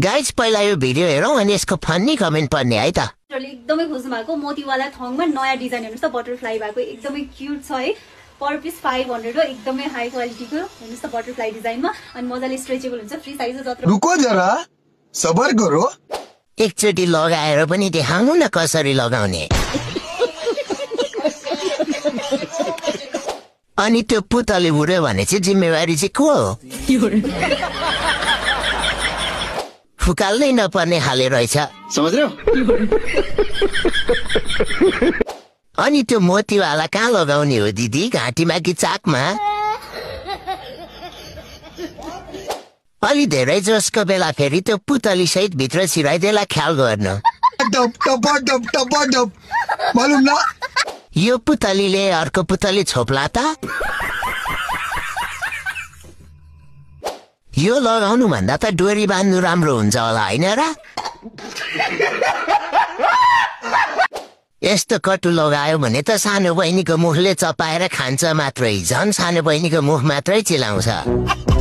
Guys पहिला यो video हेरौँ अनि यसको फन्नी कमेन्ट पढ्ने है त। एकदमै खोज्नु भएको मोतीवाला थङमा नयाँ डिजाइन हेर्नुस् त बटरफ्लाई भएको एकदमै क्यूट छ है। पर पिस 500 हो एकदमै हाई क्वालिटीको हेर्नुस् त बटरफ्लाई डिजाइनमा अनि मजाले स्ट्रेचेबल हुन्छ फ्री साइज जत्रो। रुको जरा सबर गरो एकचोटि लगाएर पनि देखाउनु न कसरी लगाउने। अनि त्यो पुतली उड्यो भने चाहिँ जिम्मेवारी चाहिँ को हो? फुकाल्नै नपर्ने खाले रहेछ। अनि त्यो मोतीवाला कहाँ लगाउने हो दिदी, घाँटीमा कि चाकमा? अलि धेरै जोसको बेला फेरि त्यो पुतली सहित भित्र छिराइदेला ख्याल गर्नु। यो पुतलीले अर्को पुतली छोप्ला त? यो लगाउनु भन्दा त डोरी बाँध्नु राम्रो हुन्छ होला होइन र? यस्तो कटु लगायो भने त सानो बहिनीको मुखले चपाएर खान्छ मात्रै, झन् सानो बहिनीको मुख मात्रै चिलाउँछ।